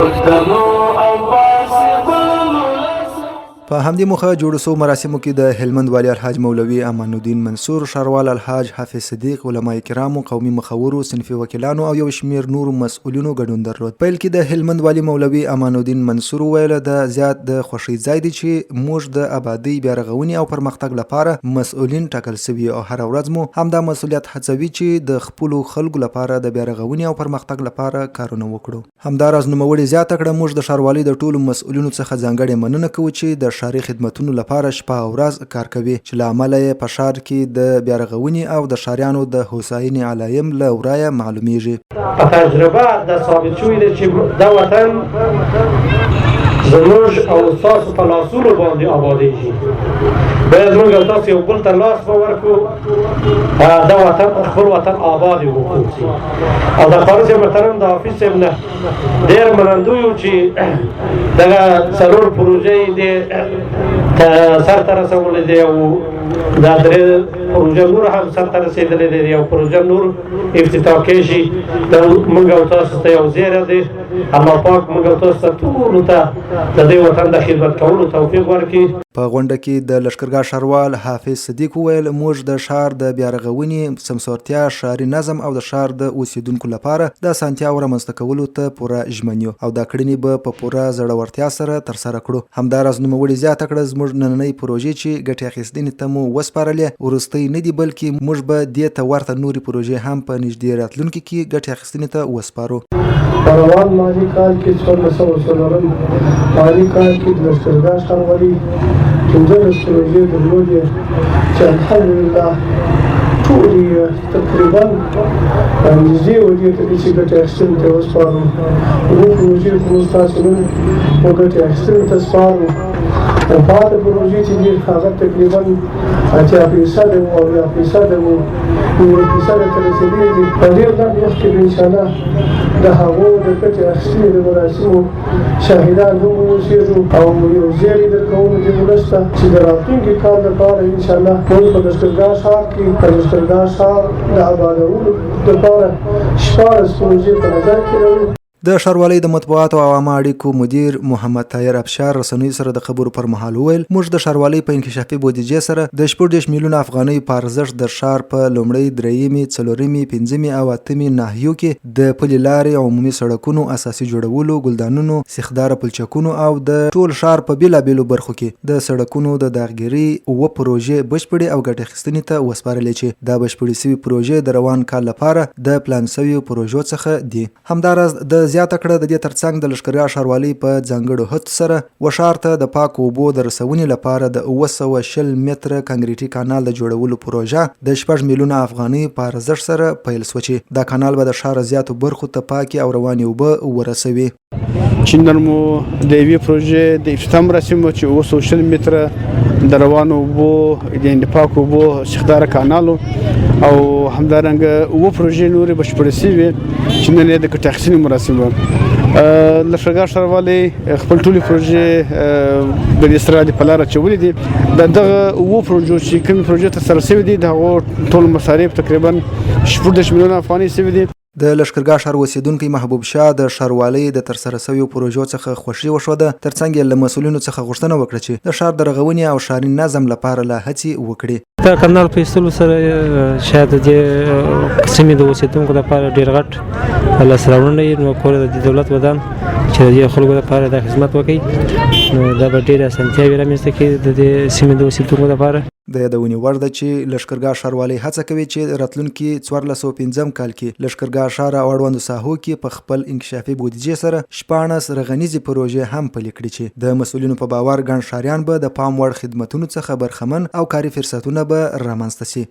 پښتنو او په همدې موخه جوړو سو مراسمو کې د هلمند والي الحاج مولوي امان الدین منصور، ښاروال الحاج حافظ صدیق، علماء کرامو، قومي مخورو، صنفي وکیلانو او یو شمېر نورو مسؤلینو ګډون درلود. پیل کې د هلمند والي مولوي امان الدین منصور وویل، د زیات د خوښۍ ځای دی چې موږ د ابادۍ، بیارغونې او پرمختګ لپاره مسؤلین ټاکل سوي او هره ورځ مو همدا مسؤلیت هڅوي چې د خپلو خلکو لپاره د بیارغونې او پرمختګ لپاره کارونه وکړو. همداراز نوموړي زیاته کړه، موږ د ښاروالۍ د ټولو مسؤلینو څخه ځانګړې مننه کوو چې د ښاري خدمتونو لپاره شپه او ورځ کار کوي چې له امله یې په ښار کې د بیارغونې او د ښاریانو د هوساینې علایم له ورایه معلومیږي. په تجربه دا ثابت شوې ده چې دا وطن زموږ او ستاسو په لاسونو باندې آبادېږي. باید موږ او تاسو یو بل ته لاس به ورکړو، دا وطن خپل وطن آباد وکړو. او د قاري صاحب محترم د حافظ صاحب نه ډېر منندوی یو چې دغه څلور پروژې دې سر ته رسولې دي او دا درې پروژه نور هم سر ته رسېدلې دي، یو پروژه نور افتتاح کېږي. دا موږ او تاسو ته یو زیری دی. الله پاک موږ او تاسو ته ټولو ته د دې وطن د خدمت کولو توفیق ورکړي. په غونډه کې د لښکرګاه ښاروال حافظ صدیق وویل، موږ د ښار د بیارغونې، سمسورتیا، ښاري نظم او د ښار د اوسېدونکو لپاره د اسانتیاوو رامنځته کولو ته پوره ژمن یو او دا کړنې به په پوره زړورتیا سره ترسره کړو. همداراز نوموړي زیاته کړه، زموږ نننۍ پروژې چې ګټې اخیستنې ته مو وسپارلې، وروستۍ نه دي، بلکې موږ به دې ته ورته نورې پروژې هم په نږدې راتلونکي کې ګټې اخیستنې ته وسپارو. په روان مالي کال کې 1404 مالي کال کې د لښکرګاه ښاروالۍ 15 پروژې درلودې چې الحمدلله ټولې یې تقریبا نږدې ودې ته دي چې ګټې اخیستنې ته یې وسپارو. اووه پروژې خو موږ تاسې نن و ګټې اخیستنې ته سپارو او پاتې پروژې چې دي هغه تقریبا 80 فیصده او 70 فیصده وو نیمه فیصده ته رسېدلي دي. په ډېر لنډ وخت کې به انشاءالله د هغو د ګټې اخیستنې د مراسمو شاهدان هم واوسېږو او یو زیری درکوم دې ولس ته چې د راتلونکي کال لپاره انشاءالله موږ په لښکرګاه ښار کې د لښکرګاه ښار د ابادولو لپاره 16 پروژې په نظر کې لرو. د ښاروالۍ د مطبوعاتو او عامه اړیکو مدیر محمد طایر افشار رسنیو سره د خبرو پر مهال وویل، موږ د ښاروالۍ په انکشافي بودیجې سره د 36 میلیونه افغانیو په ارزښت د ښار په لومړۍ، درېیمې، څلورمې، پنځمې او اتمې ناحیو کې د پلي لارې، عمومي سړکونو، اساسي جوړولو، ګلدانونو، سیخداره پلچکونو او د ټول ښار په بېلابېلو برخو کې د سړکونو د داغګیرۍ اووه پروژې بشپړې او ګټې اخیستنې ته وسپارلې چې دا بشپړې شوې پروژې د روان کال لپاره د پلان شویو پروژو څخه دي. همداراز ده زیاته کړه، د دې ترڅنګ د لښکرګاه ښاروالۍ په ځانګړو هڅو سره و ښار ته د پاکو اوبو د رسونې لپاره د 720 متره کانګریټي کانال د جوړولو پروژه د 6 میلیونه افغانیو په ارزښت سره پیل شوه چې دا کانال به د ښار زیاتو برخو ته پاکې او روانې اوبه ورسوي. چې نن مو د یوې پروژې د افتتاح مراسم چې 720 متره د روانو اوبو د پاکو اوبو سیخداره کانال او همدارنګه اووه پروژې نورې بشپړې شوې چې نن یې د ګټې اخیستنې مراسم وو. لښکرګاه ښاروالۍ خپل ټولې پروژې د دې سره د په لاره اچولې دي. د دغه اوو پروژو چې کومې پروژې ترسره شوې دي د هغو ټول مصارف تقریبا 36 میلیونه افغانۍ شوي دي. د لښکرګاه ښار اوسېدونکی محبوب شاه د ښاروالۍ د ترسره شویو پروژو څخه خوښي وښوده، ترڅنګ یې له مسؤلینو څخه غوښتنه وکړه چې د ښار د رغونې او ښاري نظم لپاره لا هڅې وکړي. د کانال په ایستلو سره شاید د دې سیمې د اوسېدونکو لپاره ډېر غټ لاسته راوړنه وي، نو کور د دولت ودان چې د دې خلکو لپاره دا خدمت وکړي، نو دا به ډېرې اسانتیاوې رامنځته کړي د دې سیمې د اوسېدونکو لپاره. د یادونې وړ ده چې لښکرګاه ښاروالۍ هڅه کوي چې راتلونکي 1405 کال کې لښکرګاه ښار او اړوندو ساحو کې په خپل انکشافي بودیجې سره 16 رغنیزې پروژې هم پلې کړي چې د مسؤلینو په باور ګڼ ښاریان به د پام وړ خدمتونو څخه برخمن او کاري فرصتونه به رامنځته شي.